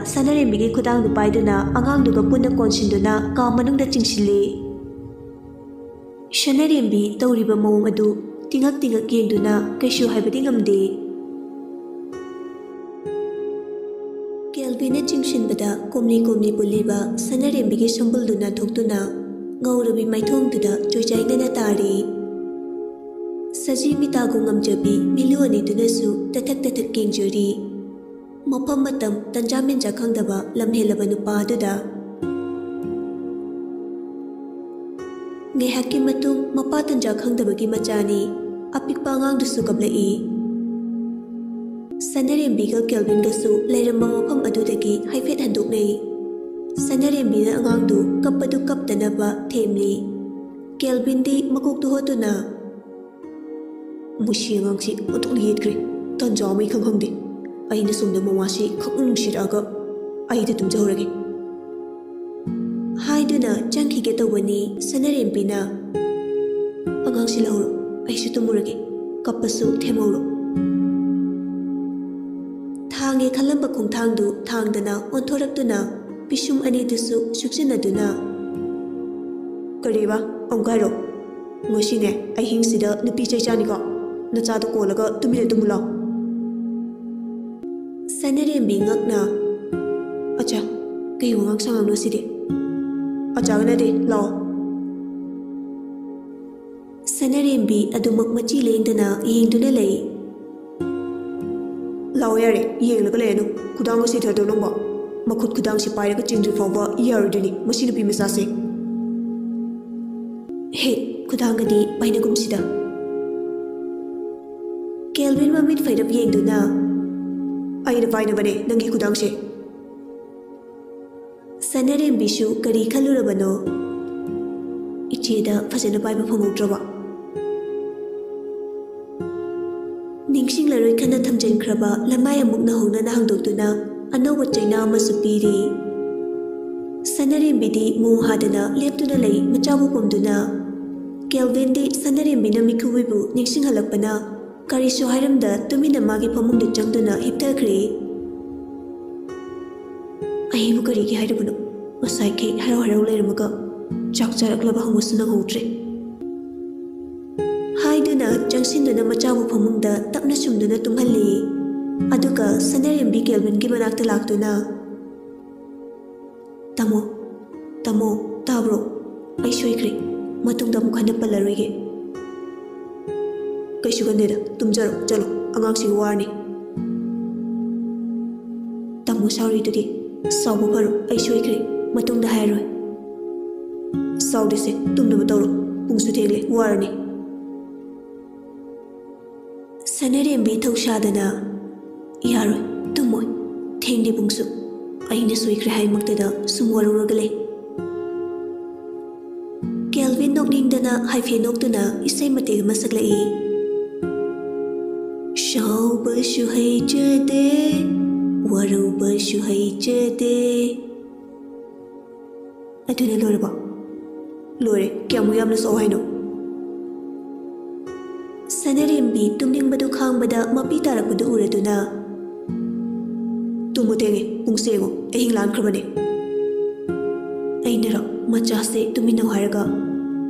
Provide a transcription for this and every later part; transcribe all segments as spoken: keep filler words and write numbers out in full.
ꯁꯅꯔꯦꯝꯕꯤꯒꯤ ꯈꯨꯗꯥꯡꯗꯨ ꯄꯥꯏꯗꯨꯅ ꯑꯉꯥꯡꯗꯨꯒ ꯄꯨꯟꯅ ꯀꯣꯟꯁꯤꯟꯗꯨꯅ ꯀꯥ ꯃꯅꯨꯡꯗ ꯆꯤꯡꯁꯤꯜꯂꯤ꯫ ꯁꯅꯔꯦꯝꯕꯤ ꯇꯧꯔꯤꯕ ꯃꯑꯣꯡ ꯑꯗꯨ ꯇꯤꯉꯛ ꯇꯤꯉꯛ ꯌꯦꯡꯗꯨꯅ ꯀꯩꯁꯨ ꯍꯥꯏꯕꯗꯤ ꯉꯝꯗꯦ꯫ ꯀꯦꯜꯕꯤꯟꯅ ꯆꯤꯡꯁꯤꯟꯕꯗ ꯀꯣꯝꯂꯤ ꯀꯣꯝꯂꯤ ꯄꯨꯜꯂꯤꯕ ꯁꯅꯔꯦꯝꯕꯤꯒꯤ ꯁꯝꯕꯨꯜꯗꯨ ꯅꯥꯟꯊꯣꯛꯇꯨꯅ ꯉꯧꯔꯕꯤ ꯃꯥꯏꯊꯣꯡꯗꯨꯗ ꯆꯣꯏꯆꯥꯏꯅꯅ ꯇꯥꯔꯤ꯫ ꯁꯖꯤ ꯃꯤꯇꯥꯒꯨ ꯉꯝꯖꯕꯤ ꯃꯤꯂꯨ ꯑꯅꯤꯗꯨꯅꯁꯨ ꯇꯊꯛ ꯇꯊꯛ ꯌꯦꯡꯖꯔꯤ꯫ ꯃꯐꯝ ꯃꯇꯝ ꯇꯟꯖꯥ ꯃꯦꯟꯖꯥ ꯈꯪꯗꯕ ꯂꯝꯍꯦꯜꯂꯕ ꯅꯨꯄꯥ ꯑꯗꯨꯗ꯫ ꯉꯥꯏꯍꯥꯛꯀꯤ ꯃꯇꯨꯡ ꯃꯄꯥ ꯇꯟꯖꯥ ꯈꯪꯗꯕꯒꯤ ꯃꯆꯥꯅꯤ ꯑꯄꯤꯛꯄ ꯑꯉꯥꯡꯗꯨꯁꯨ ꯀꯞꯂꯛꯏ꯫ ꯁꯅꯔꯦꯝꯕꯤꯒ ꯀꯦꯜꯕꯤꯟꯒꯁꯨ ꯂꯩꯔꯝꯕ ꯃꯐꯝ ꯑꯗꯨꯗꯒꯤ ꯍꯥꯏꯐꯦꯠ ꯍꯟꯗꯣꯛꯅꯩ꯫ ꯁꯅꯔꯦꯝꯕꯤꯅ ꯑꯉꯥꯡꯗꯨ ꯀꯞꯄꯗꯨ ꯀꯞꯇꯅꯕ ꯊꯦꯝꯂꯤ꯫ ꯀꯦꯜꯕꯤꯟꯗꯤ ꯃꯀꯣꯛꯇꯨ ꯍꯣꯠꯇꯨꯅ, "ꯃꯁꯤ ꯑꯉꯥꯡꯁꯤ ꯑꯣꯟꯊꯣꯛꯅ ꯌꯦꯠꯈ꯭ꯔꯦ꯫ ꯇꯟꯖꯥ ꯑꯃ ꯏꯈꯪ ꯈꯪꯗꯦ꯫ ꯑꯩꯅ ꯁꯣꯝꯗ ꯃꯃꯥꯁꯤ ꯈꯪꯅꯨꯡ ꯅꯨꯡꯁꯤꯔꯛꯑꯒ ꯑꯩꯗ ꯇꯨꯝꯖꯍꯧꯔꯒꯦ" ꯍꯥꯏꯗꯨꯅ ꯆꯪꯈꯤꯒꯦ ꯇꯧꯕꯅꯤ꯫ ꯁꯅꯔꯦꯝꯕꯤꯅ, "ꯑꯉꯥꯡꯁꯤ ꯂꯧꯔꯣ, ꯑꯩꯁꯨ ꯇꯨꯝꯃꯨꯔꯒꯦ, ꯀꯞꯄꯁꯨ ꯊꯦꯝꯍꯧꯔꯣ" ꯊꯥꯡꯉꯦ ꯈꯜꯂꯝꯕ ꯈꯣꯡꯊꯥꯡꯗꯨ ꯊꯥꯡꯗꯅ ꯑꯣꯟꯊꯣꯔꯛꯇꯨꯅ ꯄꯤꯁꯨꯝ ꯑꯅꯤꯗꯨꯁꯨ ꯁꯨꯛꯆꯤꯟꯅꯗꯨꯅ, "ꯀꯔꯤꯕ? ꯑꯃꯨꯛꯀ ꯍꯥꯏꯔꯣ꯫ ꯉꯁꯤꯅꯦ ꯑꯍꯤꯡꯁꯤꯗ ꯅꯨꯄꯤ ꯆꯩ ꯆꯥꯅꯤꯀꯣ꯫ ꯅꯆꯥꯗꯣ ꯀꯣꯜꯂꯒ ꯇꯨꯃꯤꯟꯅ ꯇꯨꯝꯃꯨ ꯂꯥꯎ"꯫ ꯁꯅꯔꯦꯝꯕꯤ ꯉꯛꯅ, "ꯑꯆꯥ, ꯀꯩ ꯋꯥꯉꯥꯡ ꯁꯉꯥꯡꯅꯣ ꯁꯤꯗꯤ? ꯑꯆꯥꯒ ꯅꯠꯇꯦ, ꯂꯥꯛꯑꯣ"꯫ ꯁꯅꯔꯦꯝꯕꯤ ꯑꯗꯨꯃꯛ ꯃꯆꯤ ꯂꯦꯡꯗꯅ ꯌꯦꯡꯗꯨꯅ ꯂꯩ꯫ "ꯂꯥꯛꯑꯣ ꯌꯥꯔꯦ, ꯌꯦꯡꯂꯒ ꯂꯩꯔꯅꯨ꯫ ꯈꯨꯗꯥꯡꯒ ꯁꯤꯊꯗ꯭ꯔꯣ ꯅꯪꯕꯣ? ꯃꯈꯨꯠ ꯈꯨꯗꯥꯡꯁꯤ ꯄꯥꯏꯔꯒ ꯆꯦꯟꯗ꯭ꯔꯤ ꯐꯥꯎꯕ ꯌꯥꯔꯣꯏꯗꯣꯏꯅꯤ ꯃꯁꯤ ꯅꯨꯄꯤ ꯃꯆꯥꯁꯦ"꯫ "ꯍꯦ, ꯈꯨꯗꯥꯡꯒꯗꯤ ꯄꯥꯏꯅꯒꯨꯝꯁꯤꯗ"꯫ ꯀꯦꯜꯕꯤꯟ ꯃꯃꯤꯠ ꯐꯩꯔꯞ ꯌꯦꯡꯗꯨꯅ, "ꯑꯩꯅ ꯄꯥꯏꯅꯕꯅꯦ ꯅꯪꯒꯤ ꯈꯨꯗꯥꯡꯁꯦ"꯫ ꯁꯅꯔꯦꯝꯕꯤꯁꯨ ꯀꯔꯤ ꯈꯜꯂꯨꯔꯕꯅꯣ? ꯏꯆꯦꯗ ꯐꯖꯅ ꯄꯥꯏꯕ ꯐꯪꯍꯧꯗ꯭ꯔꯕ? ꯅꯤꯡꯁꯤꯡꯂꯔꯣꯏ ꯈꯟꯅ ꯊꯝꯖꯤꯟꯈ꯭ꯔꯕ ꯂꯃꯥꯏ ꯑꯃꯨꯛ ꯅꯧꯍꯧꯅꯅ ꯍꯥꯡꯗꯣꯛꯇꯨꯅ ꯑꯅꯧꯕ ꯆꯩꯅꯥ ꯑꯃꯁꯨ ꯄꯤꯔꯤ꯫ ꯁꯅꯔꯦꯝꯕꯤꯗꯤ ꯃꯣꯡ ꯍꯥꯗꯅ ꯂꯦꯞꯇꯨꯅ ꯂꯩ, ꯃꯆꯥꯕꯨ ꯄꯣꯝꯗꯨꯅ꯫ ꯀꯦꯜꯕꯤꯟꯗꯤ ꯁꯅꯔꯦꯝꯕꯤꯅ ꯃꯤꯈꯨꯕꯤꯕꯨ ꯅꯤꯡꯁꯤꯡꯍꯜꯂꯛꯄꯅ ꯀꯔꯤꯁꯨ ꯍꯥꯏꯔꯝꯗ ꯇꯨꯃꯤꯟꯅ ꯃꯥꯒꯤ ꯐꯃꯨꯡꯗ ꯆꯪꯗꯨꯅ ꯍꯤꯞꯊꯈ꯭ꯔꯦ꯫ ꯑꯩꯕꯨ ꯀꯔꯤꯒꯤ ꯍꯥꯏꯔꯤꯕꯅꯣ? ꯉꯁꯥꯏꯈꯩ ꯍꯔꯥꯎ ꯍꯔꯥꯎ ꯂꯩꯔꯝꯃꯒ ꯆꯥꯛ ꯆꯥꯔꯛꯂꯕ ꯍꯪꯕꯁꯨ ꯅꯪꯍꯧꯗ꯭ꯔꯦ꯫ ꯍꯥꯏꯗꯨꯅ ꯆꯪꯁꯤꯟꯗꯨꯅ ꯃꯆꯥꯕꯨ ꯐꯃꯨꯡꯗ ꯇꯞꯅ ꯁꯨꯝꯗꯨꯅ ꯇꯨꯝꯍꯜꯂꯤ꯫ ꯑꯗꯨꯒ ꯁꯅꯥꯔꯦꯝꯕꯤ ꯀꯦꯜꯚꯤꯟꯒꯤ ꯃꯅꯥꯛꯇ ꯂꯥꯛꯇꯨꯅ, "ꯇꯥꯃꯣ, ꯇꯥꯃꯣ, ꯇꯥꯕ꯭ꯔꯣ? ꯑꯩ ꯁꯣꯏꯈ꯭ꯔꯦ꯫ ꯃꯇꯨꯡꯗ ꯑꯃꯨꯛ ꯍꯟꯅ ꯄꯜꯂꯔꯣꯏꯒꯦ꯫" "ꯀꯩꯁꯨ ꯈꯟꯗꯦꯗ, ꯇꯨꯝꯖꯔꯣ, ꯆꯠꯂꯣ, ꯑꯉꯥꯡꯁꯤꯡ ꯋꯥꯔꯅꯤ꯫" "ꯇꯥꯃꯣ ꯁꯥꯎꯔꯤꯗꯨꯗꯤ?" "ꯁꯥꯎꯕ ꯐꯔꯣ, ꯑꯩ ꯁꯣꯏꯈ꯭ꯔꯦ, ꯃꯇꯨꯡꯗ ꯍꯥꯏꯔꯣꯏ꯫" "ꯁꯥꯎꯗꯦꯁꯦ, ꯇꯨꯝꯅꯕ ꯇꯧꯔꯣ, ꯄꯨꯡꯁꯨ ꯊꯦꯡꯂꯦ, ꯋꯥꯔꯅꯤ꯫" ꯁꯅꯥꯔꯦꯝꯕꯤ ꯊꯧꯁꯥꯗꯅ, "ꯌꯥꯔꯣꯏ, ꯇꯨꯝꯃꯣꯏ, ꯊꯦꯡꯗꯦ ꯄꯨꯡꯁꯨ꯫ ꯑꯩꯅ ꯁꯣꯏꯈ꯭ꯔꯦ ꯍꯥꯏꯃꯛꯇꯗ ꯁꯨꯝ ꯋꯥꯔꯧꯔꯒ ꯂꯩ꯫" ꯀꯦꯜꯚꯤꯟ ꯅꯣꯛꯅꯤꯡꯗꯅ ꯍꯥꯏꯐꯦꯠ ꯅꯣꯛꯇꯨꯅ ꯏꯁꯩ ꯃꯇꯦꯛ ꯑꯃ ꯁꯛꯂꯛꯏ꯫ "ꯁꯥꯎꯕꯁꯨ ꯍꯩꯖꯗꯦ, ꯋꯥꯔꯧꯕꯁꯨ ꯍꯩꯖꯗꯦ꯫" "ꯑꯗꯨꯅ ꯂꯣꯏꯔꯕꯣ?" "ꯂꯣꯏꯔꯦ꯫ ꯀꯌꯥꯃꯨꯛ ꯌꯥꯝꯅ ꯁꯛꯑꯣ ꯍꯥꯏꯅꯣ?" ꯁꯅꯥꯔꯦꯝꯕꯤ ꯇꯨꯝꯅꯤꯡꯕꯗꯨ ꯈꯥꯡꯕꯗ ꯃꯄꯤ ꯇꯥꯔꯛꯄꯗꯨ ꯎꯔꯗꯨꯅ, "ꯇꯨꯝꯃꯨ, ꯊꯦꯡꯉꯦ, ꯄꯨꯡꯁꯦ ꯌꯦꯡꯉꯨ, ꯑꯍꯤꯡ ꯂꯥꯟꯈ꯭ꯔꯕꯅꯦ꯫" "ꯑꯩꯅꯔꯣ ꯃꯆꯥꯁꯦ ꯇꯨꯝꯃꯤꯟꯅꯧ ꯍꯥꯏꯔꯒ?"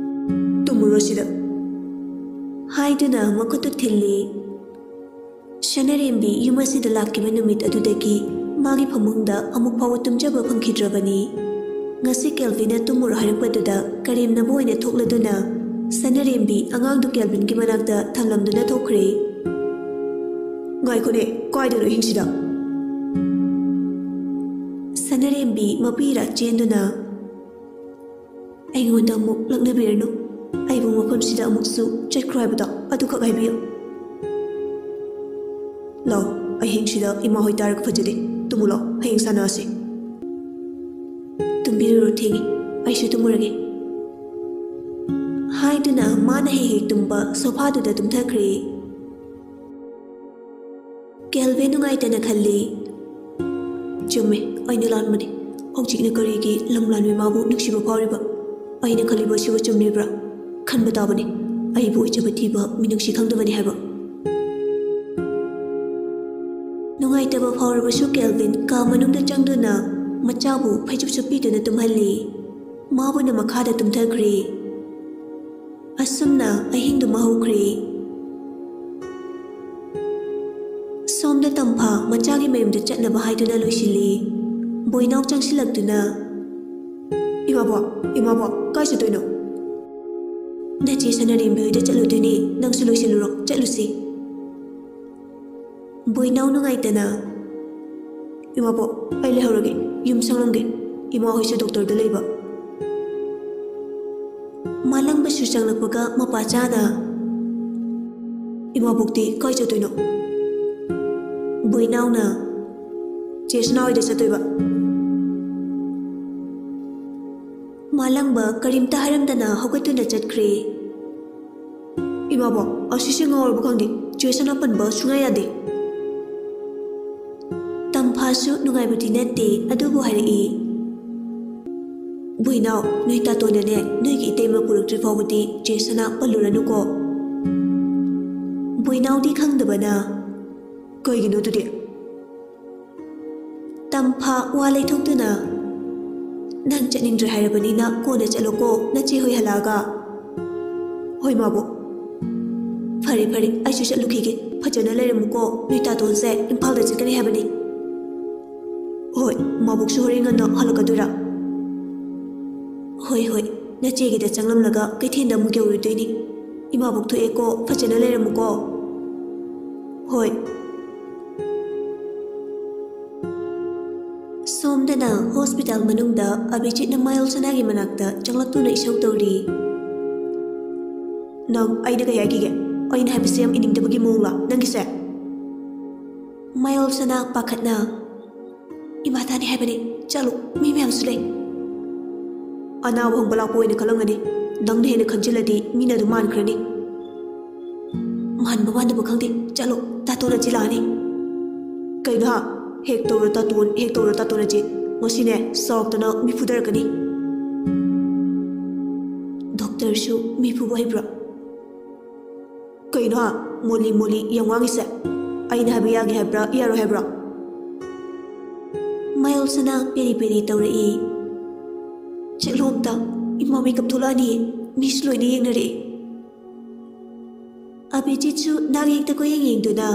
"ꯇꯨꯝꯃꯨꯔꯣ ꯁꯤꯗ꯫" ꯍꯥꯏꯗꯨꯅ ꯃꯈꯨꯠꯇꯨ ꯊꯤꯜꯂꯤ꯫ ꯁꯅꯥꯔꯦꯝꯕꯤ ꯌꯨꯝ ꯑꯁꯤꯗ ꯂꯥꯛꯈꯤꯕ ꯅꯨꯃꯤꯠ ꯑꯗꯨꯗꯒꯤ ꯃꯥꯒꯤ ꯐꯃꯨꯡꯗ ꯑꯃꯨꯛ ꯐꯥꯎꯕ ꯇꯨꯝꯖꯕ ꯐꯪꯈꯤꯗ꯭ꯔꯕꯅꯤ꯫ ꯉꯁꯤ ꯀꯦꯜꯚꯤꯟꯅ ꯇꯨꯝꯃꯨꯔꯣ ꯍꯥꯏꯔꯛꯄꯗꯨꯗ ꯀꯔꯦꯝꯅꯕ ꯑꯣꯏꯅ ꯊꯣꯛꯂꯗꯨꯅ ꯁꯅꯥꯔꯦꯝꯕꯤ ꯑꯉꯥꯡꯗꯨ ꯀꯦꯜꯚꯤꯟꯒꯤ ꯃꯅꯥꯛꯇ ꯊꯝꯂꯝꯗꯨꯅ ꯊꯣꯛꯈ꯭ꯔꯦ꯫ "ꯉꯥꯏꯈꯣꯅꯦ, ꯀꯥꯏꯗꯅꯣ ꯑꯍꯤꯡꯁꯤꯗ?" ꯁꯅꯥꯔꯦꯝꯕꯤ ꯃꯄꯤ ꯏꯔꯥ ꯆꯦꯟꯗꯨꯅ, "ꯑꯩꯉꯣꯟꯗ ꯑꯃꯨꯛ ꯂꯛꯅꯕꯤꯔꯅꯨ꯫ ꯑꯩꯕꯨ ꯃꯐꯝꯁꯤꯗ ꯑꯃꯨꯛꯁꯨ ꯆꯠꯈ꯭ꯔꯣ ꯍꯥꯏꯕꯗꯣ ꯑꯗꯨꯈꯛ ꯍꯥꯏꯕꯤꯌꯨ꯫ ꯂꯥꯛꯑꯣ, ꯑꯍꯤꯡꯁꯤꯗ ꯏꯃꯥ ꯍꯣꯏ ꯇꯥꯔꯒ ꯐꯖꯗꯦ꯫ ꯇꯨꯝꯃꯨ ꯂꯥꯛꯑꯣ, ꯍꯌꯦꯡ ꯁꯥꯟꯅꯔꯁꯤ꯫" "ꯇꯨꯝꯕꯤꯔꯨꯔꯣ, ꯊꯦꯡꯉꯦ, ꯑꯩꯁꯨ ꯇꯨꯝꯃꯨꯔꯒꯦ꯫" ꯍꯥꯏꯗꯨꯅ ꯃꯥꯅ ꯍꯦꯛ ꯍꯦꯛ ꯇꯨꯝꯕ ꯁꯣꯐꯥꯗꯨꯗ ꯇꯨꯝꯊꯈ꯭ꯔꯦ꯫ ꯀꯦꯜꯚꯤꯟ ꯅꯨꯡꯉꯥꯏꯇꯅ ꯈꯜꯂꯤ, "ꯆꯨꯝꯃꯦ, ꯑꯩꯅ ꯂꯥꯟꯕꯅꯤ꯫ ꯍꯧꯖꯤꯛꯅ ꯀꯔꯤꯒꯤ ꯂꯝ ꯂꯥꯟꯕꯤ ꯃꯥꯕꯨ ꯅꯨꯡꯁꯤꯕ ꯐꯥꯎꯔꯤꯕ? ꯑꯩꯅ ꯈꯜꯂꯤꯕ ꯑꯁꯤꯕꯨ ꯆꯨꯝꯂꯤꯕ꯭ꯔꯥ? ꯈꯟꯕ ꯇꯥꯕꯅꯤ, ꯑꯩꯕꯨ ꯑꯣꯏꯖꯕ ꯊꯤꯕ ꯃꯤꯅꯨꯡꯁꯤ ꯈꯪꯗꯕꯅꯤ ꯍꯥꯏꯕ꯫" ꯅꯨꯡꯉꯥꯏꯇꯕ ꯐꯥꯎꯔꯕꯁꯨ ꯀꯦꯜꯚꯤꯟ ꯀꯥ ꯃꯅꯨꯡꯗ ꯆꯪꯗꯨꯅ ꯃꯆꯥꯕꯨ ꯐꯩꯖꯨꯞ ꯁꯨꯞꯄꯤꯗꯨꯅ ꯇꯨꯝꯍꯜꯂꯤ꯫ ꯃꯥꯕꯨꯅ ꯃꯈꯥꯗ ꯇꯨꯝꯊꯈ꯭ꯔꯦ꯫ ꯑꯁꯨꯝꯅ ꯑꯍꯤꯡꯗꯨꯃ ꯍꯧꯈ꯭ꯔꯦ꯫ ꯁꯣꯝꯗ ꯇꯝꯐꯥ ꯃꯆꯥꯒꯤ ꯃꯌꯨꯝꯗ ꯆꯠꯅꯕ ꯍꯥꯏꯗꯨꯅ ꯂꯣꯏꯁꯤꯜꯂꯤ꯫ ꯕꯣꯏꯅꯥꯎ ꯆꯪꯁꯤꯜꯂꯛꯇꯨꯅ, "ꯏꯃꯥꯕꯣꯛ, ꯏꯃꯥꯕꯣꯛ, ꯀꯥꯏ ꯆꯠꯇꯣꯏꯅꯣ?" "ꯅꯆꯦ ꯁꯅꯥꯔꯦꯝꯕꯤ ꯍꯣꯏꯗ ꯆꯠꯂꯨꯗꯣꯏꯅꯦ, ꯅꯪꯁꯨ ꯂꯣꯏꯁꯤꯜꯂꯨꯔꯣ, ꯆꯠꯂꯨꯁꯤ꯫" ꯕꯣꯏꯅꯥꯎ ꯅꯨꯡꯉꯥꯏꯇꯅ, "ꯏꯃꯥꯕꯣꯛ, ꯑꯩ ꯂꯩꯍꯧꯔꯒꯦ, ꯌꯨꯝ ꯁꯪꯂꯝꯒꯦ, ꯏꯃꯥ ꯍꯣꯏꯁꯨ ꯗꯣꯛꯇꯔꯗ ꯂꯩꯕ꯫" ꯃꯥꯂꯪꯕꯁꯨ ꯆꯪꯂꯛꯄꯒ ꯃꯄꯥ ꯆꯥꯅ, "ꯏꯃꯥꯕꯣꯛꯇꯤ ꯀꯥꯏ ꯆꯠꯇꯣꯏꯅꯣ?" ꯕꯣꯏꯅꯥꯎꯅ, "ꯆꯦ ꯁꯅꯥ ꯍꯣꯏꯗ ꯆꯠꯇꯣꯏꯕ꯫" ꯃꯥꯂꯪꯕ ꯀꯔꯤꯝꯇ ꯍꯥꯏꯔꯝꯗꯅ ꯍꯧꯒꯠꯇꯨꯅ ꯆꯠꯈ꯭ꯔꯦ꯫ "ꯏꯃꯥꯕꯣꯛ, ꯑꯁꯤꯁꯦ ꯉꯥꯎꯔꯕ ꯈꯪꯗꯦ, ꯆꯦ ꯁꯅꯥ ꯄꯟꯕ ꯁꯨꯡꯌꯥ ꯌꯥꯗꯦ꯫" ꯇꯝꯐꯥꯁꯨ ꯅꯨꯡꯉꯥꯏꯕꯗꯤ ꯅꯠꯇꯦ, ꯑꯗꯨꯕꯨ ꯍꯥꯏꯔꯛꯏ, "ꯕꯣꯏꯅꯥꯎ, ꯅꯣꯏ ꯇꯥꯇꯣꯟꯅꯅꯦ, ꯅꯣꯏꯒꯤ ꯏꯇꯩꯃ ꯄꯨꯔꯛꯇ꯭ꯔꯤ ꯐꯥꯎꯕꯗꯤ ꯆꯦ ꯁꯅꯥ ꯄꯜꯂꯨꯔꯅꯨꯀꯣ꯫" ꯕꯣꯏꯅꯥꯎꯗꯤ ꯈꯪꯗꯕꯅ, "ꯀꯩꯒꯤꯅꯣ ꯑꯗꯨꯗꯤ?" ꯇꯝꯐꯥ ꯋꯥ ꯂꯩꯊꯣꯛꯇꯨꯅ, "ꯅꯪ ꯆꯠꯅꯤꯡꯗ꯭ꯔꯦ ꯍꯥꯏꯔꯕꯅꯤꯅ ꯀꯣꯟꯅ ꯆꯠꯂꯣꯀꯣ, ꯅꯆꯦ ꯍꯣꯏ ꯍꯜꯂꯛꯑꯒ꯫" "ꯍꯣꯏ, ꯃꯥꯕꯣꯛ꯫" "ꯐꯔꯦ, ꯐꯔꯦ, ꯑꯩꯁꯨ ꯆꯠꯂꯨꯈꯤꯒꯦ꯫ ꯐꯖꯅ ꯂꯩꯔꯝꯃꯨꯀꯣ, ꯅꯣꯏ ꯇꯥꯇꯣꯟꯁꯦ ꯏꯝꯐꯥꯜꯗ ꯆꯠꯀꯅꯤ ꯍꯥꯏꯕꯅꯤ꯫" "ꯍꯣꯏ, ꯃꯥꯕꯣꯛꯁꯨ ꯍꯣꯔꯦꯟ ꯉꯟꯅ ꯍꯜꯂꯛꯀꯗꯣꯏꯔꯥ?" "ꯍꯣꯏ, ꯍꯣꯏ, ꯅꯆꯦꯒꯤꯗ ꯆꯪꯂꯝꯂꯒ ꯀꯩꯊꯦꯜꯗ ꯑꯃꯨꯛ ꯌꯧꯔꯨꯗꯣꯏꯅꯤ꯫ ꯏꯃꯥꯕꯣꯛ ꯊꯣꯛꯑꯦꯀꯣ, ꯐꯖꯅ ꯂꯩꯔꯝꯃꯨꯀꯣ꯫" "ꯍꯣꯏ꯫" ꯁꯣꯝꯗꯅ ꯍꯣꯁꯄꯤꯇꯥꯜ ꯃꯅꯨꯡꯗ ꯑꯚꯤꯖꯤꯠꯅ ꯃꯥꯌꯣꯜ ꯁꯅꯥꯒꯤ ꯃꯅꯥꯛꯇ ꯆꯪꯂꯛꯇꯨꯅ ꯏꯁꯧ ꯇꯧꯔꯤ꯫ "ꯅꯪ ꯑꯩꯅ ꯀꯩ ꯍꯥꯏꯈꯤꯒꯦ? ꯑꯩꯅ ꯍꯥꯏꯕꯁꯦ ꯌꯥꯝ ꯏꯅꯤꯡꯗꯕꯒꯤ ꯃꯑꯣꯡꯂ ꯅꯪꯒꯤꯁꯦ?" ꯃꯥꯌꯣꯜ ꯁꯅꯥ ꯄꯥꯈꯠꯅ, "ꯏꯃꯥ ꯇꯥꯅꯤ ꯍꯥꯏꯕꯅꯤ, ꯆꯠꯂꯨ, ꯃꯤ ꯃꯌꯥꯝꯁꯨ ꯂꯩ꯫" "ꯑꯅꯥꯕ ꯍꯪꯕ ꯂꯥꯛꯄ ꯑꯣꯏꯅ ꯈꯜꯂꯝꯒꯅꯤ, ꯅꯪꯅ ꯍꯦꯟꯅ ꯈꯟꯖꯤꯜꯂꯗꯤ ꯃꯤꯅ ꯑꯗꯨꯝ ꯃꯥꯟꯈ꯭ꯔꯅꯤ꯫" "ꯃꯥꯟꯕ ꯃꯥꯟꯗꯕ ꯈꯪꯗꯦ, ꯆꯠꯂꯣ, ꯇꯥꯇꯣꯟ ꯑꯆꯤ ꯂꯥꯛꯑꯅꯤ꯫" "ꯀꯩꯅꯣ ꯍꯥ? ꯍꯦꯛ ꯇꯧꯔ ꯇꯥꯇꯣꯟ, ꯍꯦꯛ ꯇꯧꯔ ꯇꯥꯇꯣꯟ ꯑꯆꯤ, ꯉꯁꯤꯅꯦ ꯆꯥꯎꯔꯛꯇꯅ ꯃꯤ ꯐꯨꯗꯔꯛꯀꯅꯤ꯫" "ꯗꯣꯛꯇꯔꯁꯨ ꯃꯤ ꯐꯨꯕ ꯍꯩꯕ꯭ꯔꯣ?" "ꯀꯩꯅꯣ ꯍꯥ? ꯃꯣꯂꯤ ꯃꯣꯂꯤ ꯌꯥꯝ ꯉꯥꯡꯉꯤꯁꯦ? ꯑꯩꯅ ꯍꯥꯏꯕ ꯌꯥꯒꯦ ꯍꯥꯏꯕ꯭ꯔꯥ, ꯌꯥꯔꯣꯏ ꯍꯥꯏꯕ꯭ꯔꯥ?" ꯃꯥꯌꯣꯜꯁꯅꯥ ꯄꯦꯔꯤ ꯄꯦꯔꯤ ꯇꯧꯔꯛꯏ꯫ "ꯆꯠꯂꯣ ꯑꯝꯇ, ꯏꯃꯥ ꯃꯤꯀꯞ ꯊꯣꯛꯂꯛꯑꯅꯤ, ꯃꯤꯁꯨ ꯂꯣꯏꯅ ꯌꯦꯡꯅꯔꯛꯑꯦ꯫" ꯑꯕꯤꯖꯤꯠꯁꯨ ꯅꯥꯛ ꯌꯦꯛꯇ ꯀꯣꯏꯌꯦꯡ ꯌꯦꯡꯗꯨꯅ,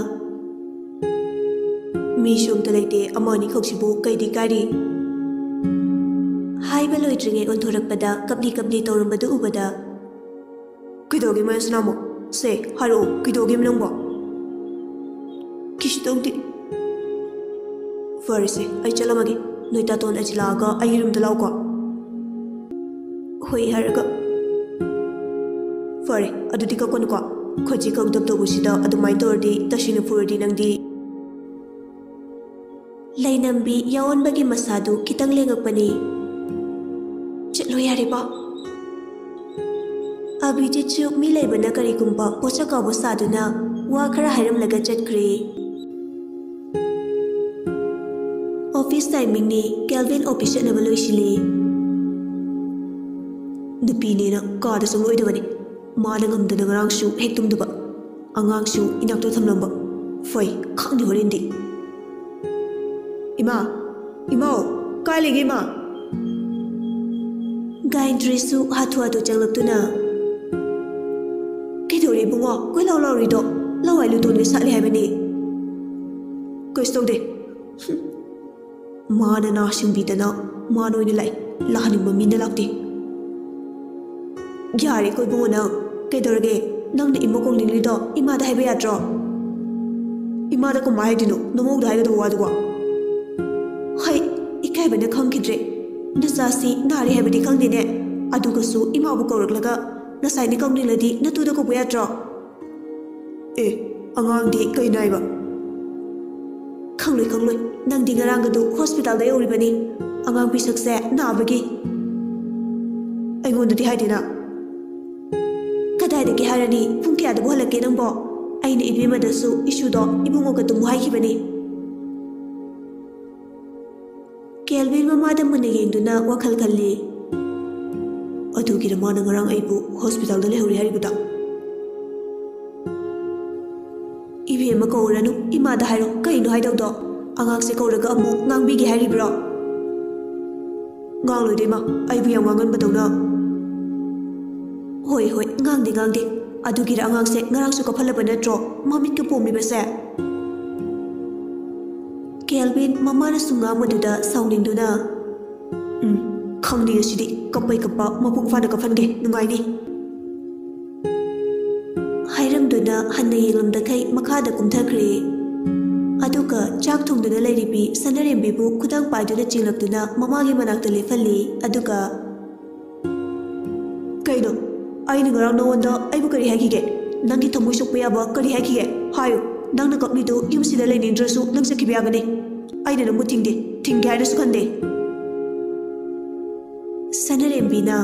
"ꯃꯤꯁꯨ ꯑꯝꯇ ꯂꯩꯇꯦ, ꯑꯃ ꯑꯅꯤꯈꯛꯁꯤꯕꯨ ꯀꯩꯗꯤ ꯀꯥꯏꯔꯤ?" ꯍꯥꯏꯕ ꯂꯣꯏꯗ꯭ꯔꯤꯉꯩ ꯑꯣꯟꯊꯣꯔꯛꯄꯗ ꯀꯞꯂꯤ ꯀꯞꯂꯤ ꯇꯧꯔꯝꯕꯗꯨ ꯎꯕꯗ, "ꯀꯩꯗꯧꯒꯦ ꯃꯌꯥꯁꯅꯥꯃꯣ? ꯁꯦ, ꯍꯥꯏꯔꯛꯑꯣ, ꯀꯩꯗꯧꯒꯦ ꯅꯪꯕꯣ?" "ꯀꯩꯁꯨ ꯇꯧꯗꯦ꯫" "ꯐꯔꯦꯁꯦ, ꯑꯩ ꯆꯠꯂꯝꯃꯒꯦ꯫ ꯅꯣꯏ ꯇꯥꯇꯣꯟ ꯑꯁꯤ ꯂꯥꯛꯑꯒ ꯑꯩꯒꯤ ꯔꯨꯝꯗ ꯂꯥꯛꯎꯀꯣ꯫" "ꯍꯣꯏ" ꯍꯥꯏꯔꯒ, "ꯐꯔꯦ, ꯑꯗꯨꯗꯤ ꯀꯛꯀꯅꯨꯀꯣ꯫ ꯈꯖꯤꯛ ꯈꯛ ꯗꯞ ꯇꯧꯕꯁꯤꯗ ꯑꯗꯨꯃꯥꯏꯅ ꯇꯧꯔꯗꯤ, ꯇꯁꯦꯡꯅ ꯐꯨꯔꯗꯤ ꯅꯪꯗꯤ꯫" ꯂꯩꯅꯝꯕꯤ ꯌꯥꯑꯣꯟꯕꯒꯤ ꯃꯁꯥꯗꯨ ꯈꯤꯇꯪ ꯂꯦꯡꯉꯛꯄꯅꯤ꯫ "ꯆꯠꯂꯣ ꯌꯥꯔꯦꯕꯣ꯫" ꯑꯕꯤꯖꯤꯠꯁꯨ ꯃꯤ ꯂꯩꯕꯅ ꯀꯔꯤꯒꯨꯝꯕ ꯄꯣꯠꯁꯛ ꯀꯥꯎꯕ ꯁꯥꯗꯨꯅ ꯋꯥ ꯈꯔ ꯍꯥꯏꯔꯝꯂꯒ ꯆꯠꯈ꯭ꯔꯦ꯫ ꯑꯣꯐꯤꯁ ꯇꯥꯏꯃꯤꯡꯅꯤ, ꯀꯦꯜꯚꯤꯟ ꯑꯣꯐꯤꯁ ꯆꯠꯅꯕ ꯂꯣꯏꯁꯤꯜꯂꯤ꯫ ꯅꯨꯄꯤꯅꯦꯅ ꯀꯥꯗ ꯆꯪꯂꯣꯏꯗꯕꯅꯤ꯫ ꯃꯥꯅ ꯉꯝꯗꯅ ꯉꯔꯥꯡꯁꯨ ꯍꯦꯛ ꯇꯨꯝꯗꯕ꯫ ꯑꯉꯥꯡꯁꯨ ꯏꯅꯥꯛꯇ ꯊꯝꯂꯝꯕ꯫ ꯐꯩ, ꯈꯪꯗꯦ ꯍꯣꯔꯦꯟꯗꯤ꯫ "ꯏꯃꯥ, ꯏꯃꯥꯎ, ꯀꯥꯏ ꯂꯩꯒꯦ ꯏꯃꯥ?" ꯒꯥꯌꯟꯇ꯭ꯔꯤꯁꯨ ꯍꯥꯊꯨ ꯍꯥꯊꯨ ꯆꯪꯂꯛꯇꯨꯅ, "ꯀꯩꯗꯧꯔꯦ ꯏꯕꯨꯡꯉꯣ? ꯀꯣꯏ ꯂꯥꯎ ꯂꯥꯎꯔꯤꯗꯣ? ꯂꯋꯥꯏ ꯂꯨꯇꯣꯟꯒ ꯁꯥꯠꯂꯦ ꯍꯥꯏꯕꯅꯤ꯫" "ꯀꯩꯁꯨ ꯇꯧꯗꯦ꯫" ꯃꯥꯅ ꯅꯥ ꯁꯤꯡꯕꯤꯗꯅ ꯃꯥꯅ ꯑꯣꯏꯅ ꯂꯥꯛꯏ, ꯂꯥꯛꯍꯟꯅꯤꯡꯕ ꯃꯤꯅ ꯂꯥꯛꯇꯦ꯫ "ꯌꯥꯔꯦꯀꯣ ꯏꯕꯨꯡꯉꯣ ꯅꯪ, ꯀꯩꯗꯧꯔꯒꯦ? ꯅꯪꯅ ꯏꯃꯧ ꯀꯧꯅꯤꯡꯂꯤꯗꯣ ꯏꯃꯥꯗ ꯍꯥꯏꯕ ꯌꯥꯗ꯭ꯔꯣ?" "ꯏꯃꯥꯗ ꯀꯃꯥꯏ ꯍꯥꯏꯗꯣꯏꯅꯣ? ꯅꯃꯧꯗ ꯍꯥꯏꯒꯗꯕ ꯋꯥꯗꯨꯕꯣ?" "ꯍꯩ, ꯏꯀꯥꯏꯕꯅ ꯈꯪꯈꯤꯗ꯭ꯔꯦ꯫ ꯅꯆꯥꯁꯤ ꯅꯥꯔꯦ ꯍꯥꯏꯕꯗꯤ ꯈꯪꯗꯦꯅꯦ, ꯑꯗꯨꯒꯁꯨ ꯏꯃꯥꯕꯨ ꯀꯧꯔꯛꯂꯒ ꯉꯁꯥꯏꯅ ꯀꯧꯅꯤꯡꯂꯗꯤ ꯅꯇꯨꯗ ꯀꯧꯕ ꯌꯥꯗ꯭ꯔꯣ?" "ꯑꯦ, ꯑꯉꯥꯡꯗꯤ ꯀꯩ ꯅꯥꯏꯕ?" "ꯈꯪꯂꯣꯏ, ꯈꯪꯂꯣꯏ꯫ ꯅꯪꯗꯤ ꯉꯔꯥꯡꯒꯗꯨ ꯍꯣꯁꯄꯤꯇꯥꯜꯗ ꯌꯧꯔꯤꯕꯅꯤ, ꯑꯉꯥꯡ ꯄꯤꯁꯛꯁꯦ ꯅꯥꯕꯒꯤ꯫" "ꯑꯩꯉꯣꯟꯗꯗꯤ ꯍꯥꯏꯗꯦꯅ?" "ꯀꯗꯥꯏꯗꯒꯤ ꯍꯥꯏꯔꯅꯤ? ꯄꯨꯡ ꯀꯌꯥꯗꯕꯨ ꯍꯜꯂꯛꯀꯦ ꯅꯪꯕꯣ? ꯑꯩꯅ ꯏꯕꯦꯝꯃꯗꯁꯨ ꯏꯁꯨꯗꯣ ꯏꯕꯨꯡꯉꯣꯒ ꯇꯨꯝꯃꯨ ꯍꯥꯏꯈꯤꯕꯅꯤ꯫" ꯀꯦꯜꯚꯤꯟ ꯃꯃꯥꯗ ꯃꯨꯟꯅ ꯌꯦꯡꯗꯨꯅ ꯋꯥꯈꯜ ꯈꯜꯂꯤ꯫ "ꯑꯗꯨꯒꯤꯔ ꯃꯥꯅ ꯉꯔꯥꯡ ꯑꯩꯕꯨ ꯍꯣꯁꯄꯤꯇꯥꯜꯗ ꯂꯩꯍꯧꯔꯦ ꯍꯥꯏꯔꯤꯕꯗꯣ?" "ꯏꯕꯦꯝꯃ ꯀꯧꯔꯅꯨ, ꯏꯃꯥꯗ ꯍꯥꯏꯔꯣ, ꯀꯩꯅꯣ ꯍꯥꯏꯗꯧꯗꯣ?" ꯑꯉꯥꯡꯁꯦ ꯀꯧꯔꯒ ꯑꯃꯨꯛ ꯉꯥꯡꯕꯤꯒꯦ ꯍꯥꯏꯔꯤꯕ꯭ꯔꯣ? ꯉꯥꯡꯂꯣꯏꯗ ꯏꯃꯥ, ꯑꯩꯕꯨ ꯌꯥꯝ ꯉꯥꯡꯍꯟꯕꯗꯧꯅ꯫ ꯍꯣꯏ ꯍꯣꯏ, ꯉꯥꯡꯗꯦ ꯉꯥꯡꯗꯦ꯫ ꯑꯗꯨꯒꯤꯔ ꯑꯉꯥꯡꯁꯦ ꯉꯔꯥꯡꯁꯨ ꯀꯞꯍꯜꯂꯕ ꯅꯠꯇ꯭ꯔꯣ, ꯃꯃꯤꯠꯀ ꯄꯣꯝꯂꯤꯕꯁꯦ? ꯀꯦꯜꯚꯤꯟ ꯃꯃꯥꯅ ꯁꯨꯝ ꯉꯥꯡꯕꯗꯨꯗ ꯁꯥꯎꯅꯤꯡꯗꯨꯅ, "ꯎꯝ, ꯈꯪꯅꯤ ꯉꯁꯤꯗꯤ, ꯀꯞꯄꯩ ꯀꯞꯄ, ꯃꯄꯨꯡ ꯐꯥꯅ ꯀꯞꯍꯟꯒꯦ, ꯅꯨꯡꯉꯥꯏꯅꯤ," ꯍꯥꯏꯔꯝꯗꯨꯅ ꯍꯟꯅ ꯌꯦꯡꯂꯝꯗꯈꯩ ꯃꯈꯥꯗ ꯀꯨꯝꯊꯈ꯭ꯔꯦ꯫ ꯑꯗꯨꯒ ꯆꯥꯛ ꯊꯣꯡꯗꯨꯅ ꯂꯩꯔꯤꯕꯤ ꯁꯅꯥꯔꯦꯝꯕꯤꯕꯨ ꯈꯨꯗꯥꯡ ꯄꯥꯏꯗꯨꯅ ꯆꯦꯡꯂꯛꯇꯨꯅ ꯃꯃꯥꯒꯤ ꯃꯅꯥꯛꯇ ꯂꯦꯞꯍꯜꯂꯤ꯫ ꯑꯗꯨꯒ, "ꯀꯩꯅꯣ? ꯑꯩꯅ ꯉꯔꯥꯡ ꯅꯉꯣꯟꯗ ꯑꯩꯕꯨ ꯀꯔꯤ ꯍꯥꯏꯈꯤꯒꯦ? ꯅꯪꯒꯤ ꯊꯃꯣꯏ ꯁꯣꯛꯄ ꯌꯥꯕ ꯀꯔꯤ ꯍꯥꯏꯈꯤꯒꯦ? ꯍꯥꯏꯌꯨ꯫ ꯅꯪꯅ ꯀꯞꯂꯤꯗꯣ ꯌꯨꯝꯁꯤꯗ ꯂꯩꯅꯤꯡꯗ꯭ꯔꯁꯨ ꯅꯪ ꯆꯠꯈꯤꯕ ꯌꯥꯒꯅꯤ꯫ ꯑꯩꯅ ꯅꯪꯕꯨ ꯊꯤꯡꯗꯦ, ꯊꯤꯡꯒꯦ ꯍꯥꯏꯅꯁꯨ ꯈꯟꯗꯦ꯫" ꯁꯅꯥꯔꯦꯝꯕꯤꯅ,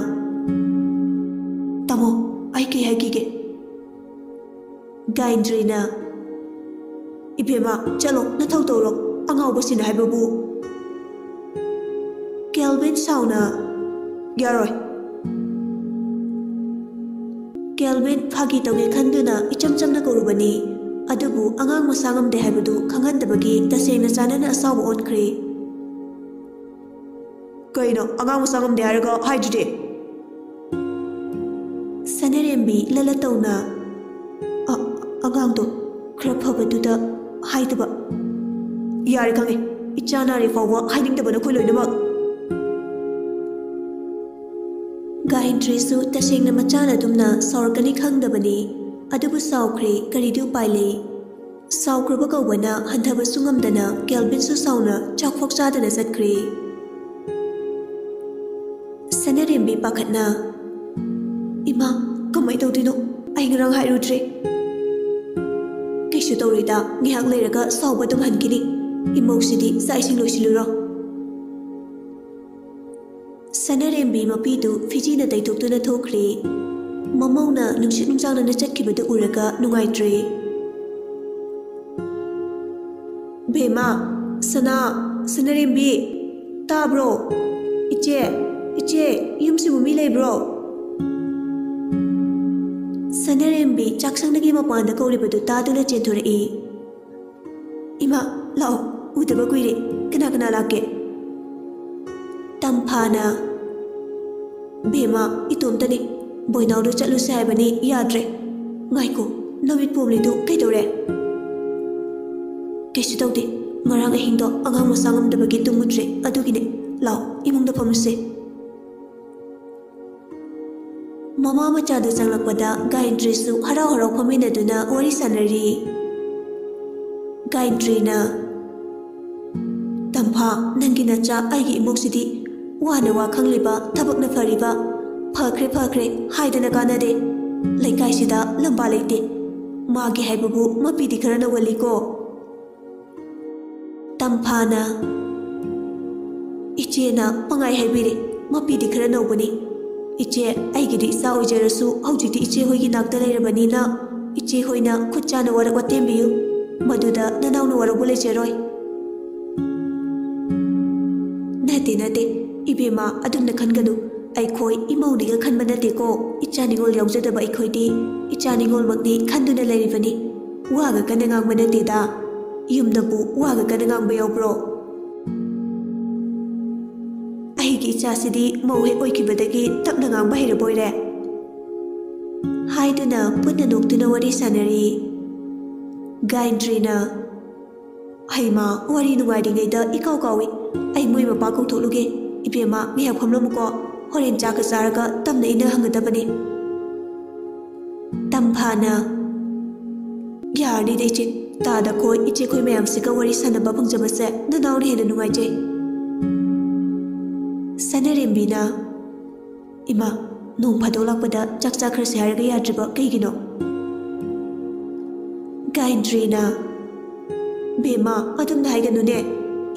"ꯇꯥꯃꯣ, ꯑꯩ ꯀꯩ ꯍꯥꯏꯈꯤꯒꯦ?" ꯒꯥꯏꯟꯗ꯭ꯔꯤꯅ, "ꯏꯕꯦꯝꯃ, ꯆꯠꯂꯣ, ꯅꯊꯧ ꯇꯧꯔꯣ, ꯑꯉꯥꯎꯕꯁꯤꯅ ꯍꯥꯏꯕꯕꯨ꯫" ꯀꯦꯜꯚꯤꯟ ꯁꯥꯎꯅ, "ꯌꯥꯔꯣꯏ꯫" ꯀꯦꯜꯚꯤꯟ ꯐꯥꯒꯤ ꯇꯧꯒꯦ ꯈꯟꯗꯨꯅ ꯏꯆꯝ ꯆꯝꯅ ꯀꯧꯔꯨꯕꯅꯤ, ꯑꯗꯨꯕꯨ ꯑꯉꯥꯡ ꯃꯁꯥ ꯉꯝꯗꯦ ꯍꯥꯏꯕꯗꯨ ꯈꯪꯍꯟꯗꯕꯒꯤ ꯇꯁꯦꯡꯅ ꯆꯥꯟꯅꯅ ꯑꯁꯥꯎꯕ ꯑꯣꯟꯈ꯭ꯔꯦ꯫ "ꯀꯩꯅꯣ, ꯑꯉꯥꯡ ꯃꯁꯥ ꯉꯝꯗꯦ ꯍꯥꯏꯔꯒ ꯍꯥꯏꯗꯨꯗꯤ?" ꯁꯅꯥꯔꯦꯝꯕꯤ ꯂꯂ ꯇꯧꯅ, "ꯑ-, ꯑꯉꯥꯡꯗꯣ ꯈꯔ ꯐꯕꯗꯨꯗ ꯍꯥꯏꯗꯕ꯫" "ꯌꯥꯔꯦ, ꯈꯪꯉꯦ꯫ ꯏꯆꯥ ꯅꯥꯔꯦ ꯐꯥꯎꯕ ꯍꯥꯏꯅꯤꯡꯗꯕ ꯅꯈꯣꯏ ꯂꯣꯏꯅꯃꯛ꯫" ꯒꯥꯌꯟꯇ꯭ꯔꯤꯁꯨ ꯇꯁꯦꯡꯅ ꯃꯆꯥꯅ ꯑꯗꯨꯝꯅ ꯁꯥꯎꯔꯛꯀꯅꯤ ꯈꯪꯗꯕꯅꯤ, ꯑꯗꯨꯕꯨ ꯁꯥꯎꯈ꯭ꯔꯦ, ꯀꯔꯤꯗꯤ ꯎꯄꯥꯏ ꯂꯩ? ꯁꯥꯎꯈ꯭ꯔꯕ ꯀꯧꯕꯅ ꯍꯟꯊꯕꯁꯨ ꯉꯝꯗꯅ ꯀꯦꯜꯚꯤꯟꯁꯨ ꯁꯥꯎꯅ ꯆꯥꯛꯐꯥꯎ ꯆꯥꯗꯅ ꯆꯠꯈ꯭ꯔꯦ꯫ ꯁꯅꯥꯔꯦꯝꯕꯤ ꯄꯥꯈꯠꯅ, "ꯏꯃꯥ, ꯀꯃꯥꯏ ꯇꯧꯗꯣꯏꯅꯣ? ꯑꯩ ꯉꯔꯥꯡ ꯍꯥꯏꯔꯨꯗ꯭ꯔꯦ꯫" "ꯀꯩꯁꯨ ꯇꯧꯔꯣꯏꯗ, ꯉꯥꯏꯍꯥꯛ ꯂꯩꯔꯒ ꯁꯥꯎꯕ ꯑꯗꯨꯝ ꯍꯟꯈꯤꯅꯤ꯫ ꯏꯃꯧꯁꯤꯗꯤ ꯆꯥꯛ ꯏꯁꯤꯡ ꯂꯣꯏꯁꯤꯜꯂꯨꯔꯣ꯫" ꯁꯅꯥꯔꯦꯝꯕꯤ ꯃꯄꯤꯗꯨ ꯐꯤꯖꯤꯅ ꯇꯩꯊꯣꯛꯇꯨꯅ ꯊꯣꯛꯈ꯭ꯔꯦ꯫ ꯃꯃꯧꯅ ꯅꯨꯡꯁꯤꯠ ꯅꯨꯡꯖꯥꯡꯅꯅ ꯆꯠꯈꯤꯕꯗꯨ ꯎꯔꯒ ꯅꯨꯡꯉꯥꯏꯇ꯭ꯔꯦ꯫ "ꯕꯦꯝꯃ, ꯁꯅꯥ, ꯁꯅꯥꯔꯦꯝꯕꯤ, ꯇꯥꯕ꯭ꯔꯣ? ꯏꯆꯦ, ꯏꯆꯦ, ꯌꯨꯝꯁꯤꯕꯨ ꯃꯤ ꯂꯩꯕ꯭ꯔꯣ?" ꯁꯅꯥꯔꯦꯝꯕꯤ ꯆꯥꯛꯁꯪꯗꯒꯤ ꯃꯄꯥꯟꯗ ꯀꯧꯔꯤꯕꯗꯨ ꯇꯥꯗꯨꯅ ꯆꯦꯟꯊꯣꯔꯛꯏ꯫ "ꯏꯃꯥ, ꯂꯥꯛꯑꯣ, ꯎꯗ ꯀꯨꯏꯔꯦ꯫ ꯀꯅꯥ ꯀꯅꯥ ꯂꯥꯛꯀꯦ? ꯇꯝꯐꯥꯅ, "ꯕꯦꯝꯃ, ꯏꯇꯣꯝꯇꯅꯤ꯫ ꯕꯣꯏꯅꯥꯎꯗꯣ ꯆꯠꯂꯨꯁꯦ ꯍꯥꯏꯕꯅꯤ, ꯌꯥꯗ꯭ꯔꯦ꯫ ꯉꯥꯏꯈꯣ, ꯅꯃꯤꯠ ꯄꯣꯝꯂꯤꯗꯨ ꯀꯩꯗꯧꯔꯦ?" "ꯀꯩꯁꯨ ꯇꯧꯗꯦ꯫ ꯉꯔꯥꯡ ꯑꯍꯤꯡꯗꯣ ꯑꯉꯥꯡ ꯃꯁꯥ ꯉꯝꯗꯕꯒꯤ ꯇꯨꯝꯃꯨꯗ꯭ꯔꯦ, ꯑꯗꯨꯒꯤꯅꯦ꯫ ꯂꯥꯎ, ꯏꯃꯨꯡꯗ ꯐꯝꯃꯨꯁꯦ꯫" ꯃꯃꯥ ꯃꯆꯥꯗꯨ ꯆꯪꯂꯛꯄꯗ ꯒꯥꯌꯟꯇ꯭ꯔꯤꯁꯨ ꯍꯔꯥꯎ ꯍꯔꯥꯎ ꯐꯝꯃꯤꯟꯅꯗꯨꯅ ꯋꯥꯔꯤ ꯁꯥꯟꯅꯔꯤ꯫ ꯒꯥꯌꯟꯇ꯭ꯔꯤꯅ, "ꯇꯝꯐꯥ, ꯅꯪꯒꯤ ꯅꯆꯥ ꯑꯩꯒꯤ ꯏꯃꯧꯁꯤꯗꯤ ꯋꯥꯅ ꯋꯥ ꯈꯪꯂꯤꯕ, ꯊꯕꯛꯅ ꯐꯔꯤꯕ꯫ ꯐꯈ꯭ꯔꯦ, ꯐꯈ꯭ꯔꯦ ꯍꯥꯏꯗꯅ ꯀꯥꯟꯅꯗꯦ꯫ ꯂꯩꯀꯥꯏꯁꯤꯗ ꯂꯝꯕꯥ ꯂꯩꯇꯦ꯫ ꯃꯥꯒꯤ ꯍꯥꯏꯕꯕꯨ ꯃꯄꯤꯗꯤ ꯈꯔ ꯅꯧꯒꯜꯂꯤꯀꯣ꯫" ꯇꯝꯐꯥꯅ, "ꯏꯆꯦꯅ ꯄꯪꯍꯥꯏ ꯍꯥꯏꯕꯤꯔꯦ, ꯃꯄꯤꯗꯤ ꯈꯔ ꯅꯧꯕꯅꯤ꯫ ꯏꯆꯦ, ꯑꯩꯒꯤꯗꯤ ꯏꯆꯥ ꯑꯣꯏꯖꯔꯁꯨ ꯍꯧꯖꯤꯛꯇꯤ ꯏꯆꯦ ꯍꯣꯏꯒꯤ ꯅꯥꯛꯇ ꯂꯩꯔꯕꯅꯤꯅ ꯏꯆꯦ ꯍꯣꯏꯅ ꯈꯨꯠ ꯆꯥꯅ ꯋꯥꯔꯛ ꯋꯥꯇꯦꯝꯕꯤꯌꯨ꯫ ꯃꯗꯨꯗ ꯅꯅꯥꯎꯅ ꯋꯥꯔꯧꯕ ꯂꯩꯖꯔꯣꯏ꯫" "ꯅꯠꯇꯦ, ꯅꯠꯇꯦ, ꯏꯕꯦꯝꯃ, ꯑꯗꯨꯝꯅ ꯈꯟꯒꯅꯨ꯫ ꯑꯩꯈꯣꯏ ꯏꯃꯧꯅꯤꯒ ꯈꯟꯕ ꯅꯠꯇꯦꯀꯣ꯫ ꯏꯆꯥ ꯅꯤꯉꯣꯜ ꯌꯥꯎꯖꯗꯕ ꯑꯩꯈꯣꯏꯗꯤ ꯏꯆꯥ ꯅꯤꯉꯣꯜꯃꯛꯅꯤ ꯈꯟꯗꯨꯅ ꯂꯩꯔꯤꯕꯅꯤ꯫ ꯋꯥꯒ ꯀꯟꯅ ꯉꯥꯡꯕ ꯅꯠꯇꯦꯗ꯫ ꯌꯨꯝꯗꯕꯨ ꯋꯥꯒ ꯀꯟꯅ ꯉꯥꯡꯕ ꯌꯥꯎꯕ꯭ꯔꯣ? ꯑꯩꯒꯤ ꯏꯆꯥꯁꯤꯗꯤ ꯃꯧ ꯍꯦꯛ ꯑꯣꯏꯈꯤꯕꯗꯒꯤ ꯇꯞꯅ ꯉꯥꯡꯕ ꯍꯩꯔꯕꯣꯏꯔꯦ꯫" ꯍꯥꯏꯗꯨꯅ ꯄꯨꯟꯅ ꯅꯣꯛꯇꯨꯅ ꯋꯥꯔꯤ ꯁꯥꯟꯅꯔꯤ꯫ ꯒꯥꯌꯟꯇ꯭ꯔꯤꯅ, "ꯍꯩꯃꯥ, ꯋꯥꯔꯤ ꯅꯨꯡꯉꯥꯏꯔꯤꯉꯩꯗ ꯏꯀꯥꯎ ꯀꯥꯎꯏ꯫ ꯑꯩ ꯃꯣꯏ ꯃꯄꯥ ꯀꯧꯊꯣꯛꯂꯨꯒꯦ꯫ ꯏꯕꯦꯝꯃ, ꯉꯥꯏꯍꯥꯛ ꯐꯝꯂꯝꯃꯨꯀꯣ꯫ ꯍꯣꯔꯦꯟ ꯆꯥꯛꯀ ꯆꯥꯔꯒ ꯇꯞꯅ ꯏꯟꯅ ꯍꯪꯒꯗꯕꯅꯤ꯫" ꯇꯝꯐꯥꯅ, "ꯌꯥꯔꯅꯤꯗ ꯏꯆꯦ, ꯇꯥꯗ ꯈꯣꯏ ꯏꯆꯦ ꯈꯣꯏ ꯃꯌꯥꯝꯁꯤꯒ ꯋꯥꯔꯤ ꯁꯥꯟꯅꯕ ꯐꯪꯖꯕꯁꯦ ꯅꯅꯥꯎꯅ ꯍꯦꯟꯅ ꯅꯨꯡꯉꯥꯏꯖꯩ꯫" ꯁꯅꯔꯦꯝꯕꯤꯅ, "ꯏꯃꯥ, ꯅꯣꯡ ꯐꯥꯗꯣꯛ ꯂꯥꯛꯄꯗ ꯆꯥꯛ ꯆꯥꯈ꯭ꯔꯁꯦ ꯍꯥꯏꯔꯒ ꯌꯥꯗ꯭ꯔꯤꯕ ꯀꯩꯒꯤꯅꯣ?" ꯒꯥꯌꯟꯇ꯭ꯔꯤꯅ, "ꯕꯦꯝꯃ, ꯑꯗꯨꯝꯅ ꯍꯥꯏꯒꯅꯨꯅꯦ꯫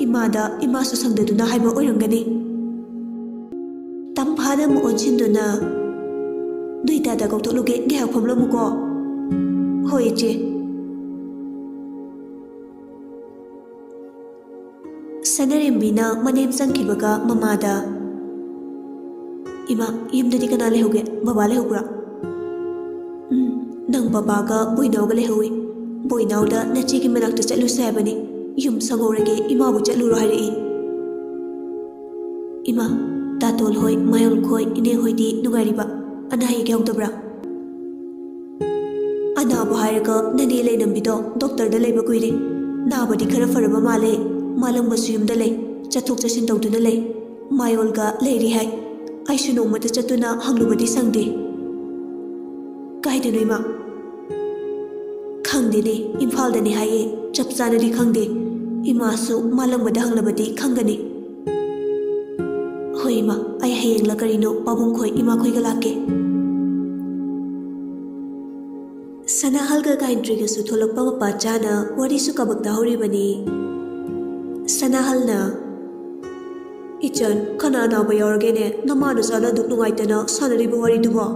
ꯏꯃꯥꯗ ꯏꯃꯥꯁꯨ ꯁꯪꯗꯗꯨꯅ ꯍꯥꯏꯕ ꯑꯣꯏꯔꯝꯒꯅꯤ꯫" ꯇꯝꯐꯥꯅ ꯑꯃꯨꯛ ꯑꯣꯟꯁꯤꯟꯗꯨꯅ, "ꯅꯣꯏ ꯇꯥꯗ ꯀꯧꯊꯣꯛꯂꯨꯒꯦ, ꯉꯥꯏꯍꯥꯛ ꯐꯝꯂꯝꯃꯨꯀꯣ꯫" "ꯍꯣꯏ, ꯏꯆꯦ꯫" ꯁꯅꯔꯦꯝꯕꯤꯅ ꯃꯅꯦꯝ ꯆꯪꯈꯤꯕꯒ ꯃꯃꯥꯗ, "ꯏꯃꯥ, ꯌꯨꯝꯗꯗꯤ ꯀꯅꯥ ꯂꯩꯍꯧꯒꯦ? ꯕꯕꯥ ꯂꯩꯍꯧꯕ꯭ꯔꯥ?" "ꯎꯝ, ꯅꯪ ꯕꯕꯥꯒ ꯕꯣꯏꯅꯥꯎꯒ ꯂꯩꯍꯧꯏ꯫ ꯕꯣꯏꯅꯥꯎꯗ ꯅꯆꯦꯒꯤ ꯃꯅꯥꯛꯇ ꯆꯠꯂꯨꯁꯦ ꯍꯥꯏꯕꯅꯤ꯫ ꯌꯨꯝ ꯁꯪꯍꯧꯔꯒꯦ, ꯏꯃꯥꯕꯨ ꯆꯠꯂꯨꯔꯣ ꯍꯥꯏꯔꯛꯏ꯫ ꯏꯃꯥ, ꯇꯥꯇꯣꯜ ꯍꯣꯏ, ꯃꯌꯣꯜ ꯈꯣꯏ, ꯏꯅꯦ ꯍꯣꯏꯗꯤ ꯅꯨꯡꯉꯥꯏꯔꯤꯕ? ꯑꯅꯥ ꯑꯌꯦꯛ ꯌꯥꯎꯗꯕ꯭ꯔꯥ? ꯑꯅꯥꯕ ꯍꯥꯏꯔꯒ ꯅꯅꯦ ꯂꯩꯔꯝꯕꯤꯗꯣ ꯗꯣꯛꯇꯔꯗ ꯂꯩꯕ ꯀꯨꯏꯔꯦ꯫ ꯅꯥꯕꯗꯤ ꯈꯔ ꯐꯔꯕ ꯃꯥꯜꯂꯦ꯫ ꯃꯥꯂꯪꯕꯁꯨ ꯌꯨꯝꯗ ꯂꯩ, ꯆꯠꯊꯣꯛ ꯆꯠꯁꯤꯟ ꯇꯧꯗꯨꯅ ꯂꯩ꯫ ꯃꯌꯣꯜꯒ ꯂꯩꯔꯤ ꯍꯥꯏ꯫ ꯑꯩꯁꯨ ꯅꯣꯡꯃꯇ ꯆꯠꯇꯨꯅ ꯍꯪꯂꯨꯕꯗꯤ ꯁꯪꯗꯦ꯫ ꯀꯥꯏꯗꯅꯣ ꯏꯃꯥ? ꯈꯪꯗꯦꯅꯦ, ꯏꯝꯐꯥꯜꯗꯅꯤ ꯍꯥꯏꯌꯦ, ꯆꯞ ꯆꯥꯅꯗꯤ ꯈꯪꯗꯦ꯫ ꯏꯃꯥꯁꯨ ꯃꯥꯂꯪꯕꯗ ꯍꯪꯂꯕꯗꯤ ꯈꯪꯒꯅꯤ꯫ ꯍꯣꯏ ꯏꯃꯥ, ꯑꯩ ꯍꯌꯦꯡꯂ ꯀꯔꯤꯅꯣ ꯄꯥꯕꯨꯡꯈꯣꯏ ꯏꯃꯥꯈꯣꯏꯒ ꯂꯥꯛꯀꯦ꯫ ꯁꯅꯥꯍꯜꯒ ꯒꯥꯌꯟꯇ꯭ꯔꯤꯒꯁꯨ ꯊꯣꯛꯂꯛꯄ ꯃꯄꯥ ꯆꯥꯅ ꯋꯥꯔꯤꯁꯨ ꯀꯕꯛ ꯇꯥꯍꯧꯔꯤꯕꯅꯤ꯫ ꯁꯅꯥꯍꯜꯅ, "ꯏꯆꯟ, ꯀꯅꯥ ꯅꯥꯕ ꯌꯥꯎꯔꯒꯦꯅꯦ? ꯅꯃꯥ ꯅꯆꯥꯅ ꯑꯗꯨꯛ ꯅꯨꯡꯉꯥꯏꯇꯅ ꯁꯥꯟꯅꯔꯤꯕ ꯋꯥꯔꯤꯗꯨꯕꯣ?"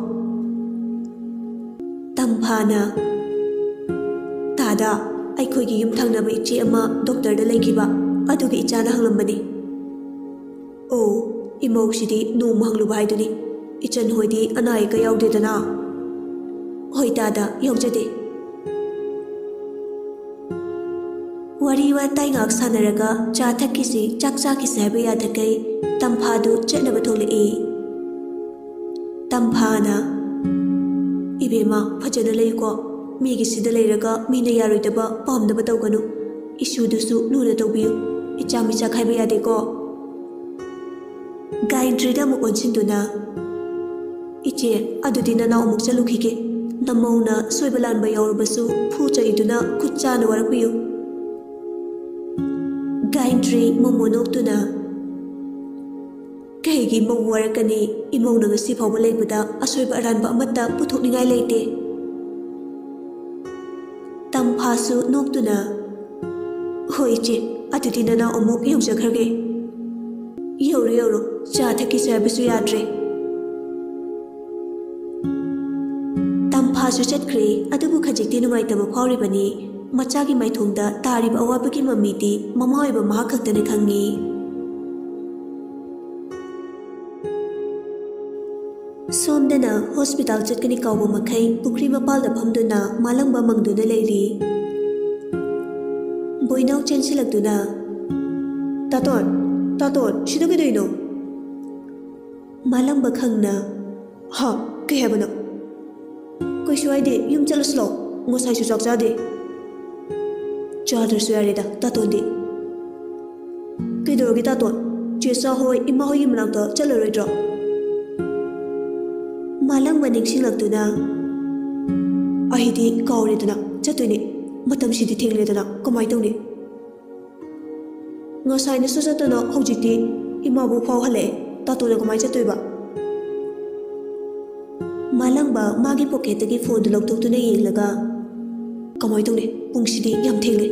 ꯇꯝꯐꯥꯅ, "ꯇꯥꯗ, ꯑꯩꯈꯣꯏꯒꯤ ꯌꯨꯝ ꯊꯪꯅꯕ ꯏꯆꯦ ꯑꯃ ꯗꯣꯛꯇꯔꯗ ꯂꯩꯈꯤꯕ, ꯑꯗꯨꯒꯤ ꯏꯆꯥꯅ ꯍꯪꯂꯝꯕꯅꯤ꯫" "ꯑꯣ, ꯏꯃꯧꯁꯤꯗꯤ ꯅꯣꯡꯃ ꯍꯪꯂꯨꯕ ꯍꯥꯏꯗꯨꯅꯤ꯫ ꯏꯆꯟ ꯍꯣꯏꯗꯤ ꯑꯅꯥ ꯑꯌꯦꯛꯀ ꯌꯥꯎꯗꯦꯗꯅ?" "ꯍꯣꯏ ꯇꯥꯗ, ꯌꯥꯎꯖꯗꯦ꯫" ꯋꯥꯔꯤ ꯋꯥꯇꯥꯏ ꯉꯥꯏꯍꯥꯛ ꯁꯥꯟꯅꯔꯒ ꯆꯥ ꯊꯛꯈꯤꯁꯤ, ꯆꯥꯛ ꯆꯥꯈꯤꯁꯤ ꯍꯥꯏꯕ ꯌꯥꯊꯈꯩ ꯇꯝꯐꯥꯗꯨ ꯆꯠꯅꯕ ꯊꯣꯛꯂꯛꯏ꯫ ꯇꯝꯐꯥꯅ, "ꯏꯕꯦꯝꯃ, ꯐꯖꯅ ꯂꯩꯌꯨꯀꯣ꯫ ꯃꯤꯒꯤꯁꯤꯗ ꯂꯩꯔꯒ ꯃꯤꯅ ꯌꯥꯔꯣꯏꯗꯕ ꯄꯥꯝꯗꯕ ꯇꯧꯒꯅꯨ꯫ ꯏꯁꯨꯗꯨꯁꯨ ꯂꯨꯅ ꯇꯧꯕꯤꯌꯨ꯫ ꯏꯆꯥ ꯃꯤꯆꯥ ꯈꯥꯏꯕ ꯌꯥꯗꯦꯀꯣ꯫" ꯒꯥꯌꯟꯇ꯭ꯔꯤꯗ ꯑꯃꯨꯛ ꯑꯣꯟꯁꯤꯟꯗꯨꯅ, "ꯏꯆꯦ, ꯑꯗꯨꯗꯤ ꯅꯅꯥꯎ ꯑꯃꯨꯛ ꯆꯠꯂꯨꯈꯤꯒꯦ꯫ ꯅꯃꯧꯅ ꯁꯣꯏꯕ ꯂꯥꯟꯕ ꯌꯥꯎꯔꯕꯁꯨ ꯐꯨ ꯆꯩꯗꯨꯅ ꯈꯨꯠ ꯆꯥꯅ ꯋꯥꯔꯛꯄꯤꯌꯨ꯫" ꯒꯥꯌꯟꯇ꯭ꯔꯤ ꯃꯣꯃꯣ ꯅꯣꯛꯇꯨꯅ, "ꯀꯩꯒꯤ ꯏꯃꯧ ꯋꯥꯔꯛꯀꯅꯤ? ꯏꯃꯧꯅ ꯉꯁꯤ ꯐꯥꯎꯕ ꯂꯩꯕꯗ ꯑꯁꯣꯏꯕ ꯑꯔꯥꯟꯕ ꯑꯃꯠꯇ ꯄꯨꯊꯣꯛꯅꯤꯡꯉꯥꯏ ꯂꯩꯇꯦ꯫" ꯇꯝꯐꯥꯁꯨ ꯅꯣꯛꯇꯨꯅ, "ꯍꯣꯏ ꯏꯆꯦ, ꯑꯗꯨꯗꯤ ꯅꯅꯥꯎ ꯑꯃꯨꯛ ꯌꯧꯖꯈ꯭ꯔꯒꯦ꯫" "ꯌꯧꯔꯣ, ꯌꯧꯔꯣ, ꯆꯥ ꯊꯛꯈꯤꯁꯦ ꯍꯥꯏꯕꯁꯨ ꯌꯥꯗ꯭ꯔꯦ꯫" ꯇꯝꯐꯥꯁꯨ ꯆꯠꯈ꯭ꯔꯦ, ꯑꯗꯨꯕꯨ ꯈꯖꯤꯛꯇꯤ ꯅꯨꯡꯉꯥꯏꯇꯕ ꯐꯥꯎꯔꯤꯕꯅꯤ꯫ ꯃꯆꯥꯒꯤ ꯃꯥꯏꯊꯣꯡꯗ ꯇꯥꯔꯤꯕ ꯑꯋꯥꯕꯒꯤ ꯃꯃꯤꯗꯤ ꯃꯃꯥ ꯑꯣꯏꯕ ꯃꯍꯥꯛ ꯈꯛꯇꯅ ꯈꯪꯉꯤ꯫ ꯁꯣꯝꯗꯅ ꯍꯣꯁꯄꯤꯇꯥꯜ ꯆꯠꯀꯅꯤ ꯀꯥꯎꯕ ꯃꯈꯩ ꯄꯨꯈ꯭ꯔꯤ ꯃꯄꯥꯜꯗ ꯐꯝꯗꯨꯅ ꯃꯥꯂꯪꯕ ꯃꯪꯗꯨꯅ ꯂꯩꯔꯤ꯫ ꯏꯅꯥꯎ ꯆꯦꯟꯁꯤꯜꯂꯛꯇꯨꯅ, "ꯇꯥꯇꯣꯟ, ꯇꯥꯇꯣꯟ, ꯁꯤꯗ ꯀꯩꯗꯧꯔꯤꯅꯣ?" ꯃꯥꯂꯪꯕ ꯈꯪꯅ, "ꯍꯥ? ꯀꯩ ꯍꯥꯏꯕꯅꯣ?" "ꯀꯩꯁꯨ ꯍꯥꯏꯗꯦ, ꯌꯨꯝ ꯆꯠꯂꯁꯤ ꯂꯥꯛꯑꯣ, ꯉꯁꯥꯏꯁꯨ ꯆꯥꯛ ꯆꯥꯗꯦ꯫" "ꯆꯥꯗ꯭ꯔꯁꯨ ꯌꯥꯔꯦꯗ, ꯇꯥꯇꯣꯟꯗꯤ꯫" "ꯀꯩꯗꯧꯔꯒꯦ ꯇꯥꯇꯣꯟ? ꯆꯦꯆꯥ ꯍꯣꯏ, ꯏꯃꯥ ꯍꯣꯏꯒꯤ ꯃꯅꯥꯛꯇ ꯆꯠꯂꯔꯣꯏꯗ꯭ꯔꯣ?" ꯃꯥꯂꯪꯕ ꯅꯤꯡꯁꯤꯡꯂꯛꯇꯨꯅ, "ꯑꯩꯗꯤ ꯀꯥꯎꯔꯦꯗꯅ, ꯆꯠꯇꯣꯏꯅꯦ꯫ ꯃꯇꯝꯁꯤꯗꯤ ꯊꯦꯡꯂꯦꯗꯅ, ꯀꯃꯥꯏꯅ ꯇꯧꯅꯤ?" "ꯉꯁꯥꯏꯅꯁꯨ ꯆꯠꯇꯅ ꯍꯧꯖꯤꯛꯇꯤ ꯏꯃꯥꯕꯨ ꯐꯥꯎ ꯍꯜꯂꯛꯑꯦ꯫ ꯇꯥꯇꯣꯟꯅ ꯀꯃꯥꯏꯅ ꯆꯠꯇꯣꯏꯕ?" ꯃꯥꯂꯪꯕ ꯃꯥꯒꯤ ꯄꯣꯀꯦꯠꯇꯒꯤ ꯐꯣꯟꯗꯨ ꯂꯧꯊꯣꯛꯇꯨꯅ ꯌꯦꯡꯂꯒ, "ꯀꯃꯥꯏꯅ ꯇꯧꯅꯤ? ꯄꯨꯡꯁꯤꯗꯤ ꯌꯥꯝ ꯊꯦꯡꯂꯦ꯫"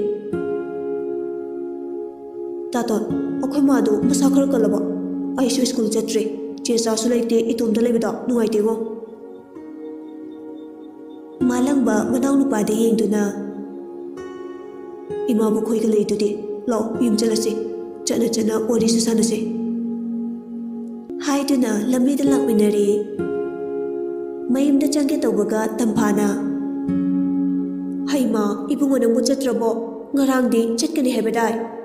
"ꯇꯥꯇꯣꯟ, ꯑꯩꯈꯣꯏ ꯃꯥꯗꯣ ꯃꯁꯥ ꯈꯔ ꯀꯜꯂꯕꯣ? ꯑꯩꯁꯨ ꯁ꯭ꯀꯨꯜ ꯆꯠꯇ꯭ꯔꯦ꯫ ꯆꯦꯆꯥꯁꯨ ꯂꯩꯇꯦ, ꯏꯇꯣꯝꯇ ꯂꯩꯕꯗꯣ ꯅꯨꯡꯉꯥꯏꯇꯦꯕꯣ꯫" ꯃꯥꯂꯪꯕ ꯃꯅꯥꯎꯅꯨꯄꯥꯗ ꯌꯦꯡꯗꯨꯅ, "ꯏꯃꯥꯕꯨ ꯑꯩꯈꯣꯏꯒ ꯂꯩꯗꯨꯗꯤ꯫ ꯂꯥꯛꯑꯣ, ꯌꯨꯝ ꯆꯠꯂꯁꯤ꯫ ꯆꯠꯅ ꯆꯠꯅ ꯋꯥꯔꯤꯁꯨ ꯁꯥꯟꯅꯁꯤ꯫" ꯍꯥꯏꯗꯨꯅ ꯂꯝꯕꯤꯗ ꯂꯥꯛꯃꯤꯟꯅꯔꯦ꯫ ꯃꯌꯨꯝꯗ ꯆꯪꯒꯦ ꯇꯧꯕꯒ ꯇꯝꯐꯥꯅ, "ꯍꯩꯃꯥ, ꯏꯕꯨꯡꯉꯣ ꯅꯪꯕꯨ ꯆꯠꯇ꯭ꯔꯕꯣ? ꯉꯔꯥꯡꯗꯤ ꯆꯠꯀꯅꯤ ꯍꯥꯏꯕꯗꯥꯏ?"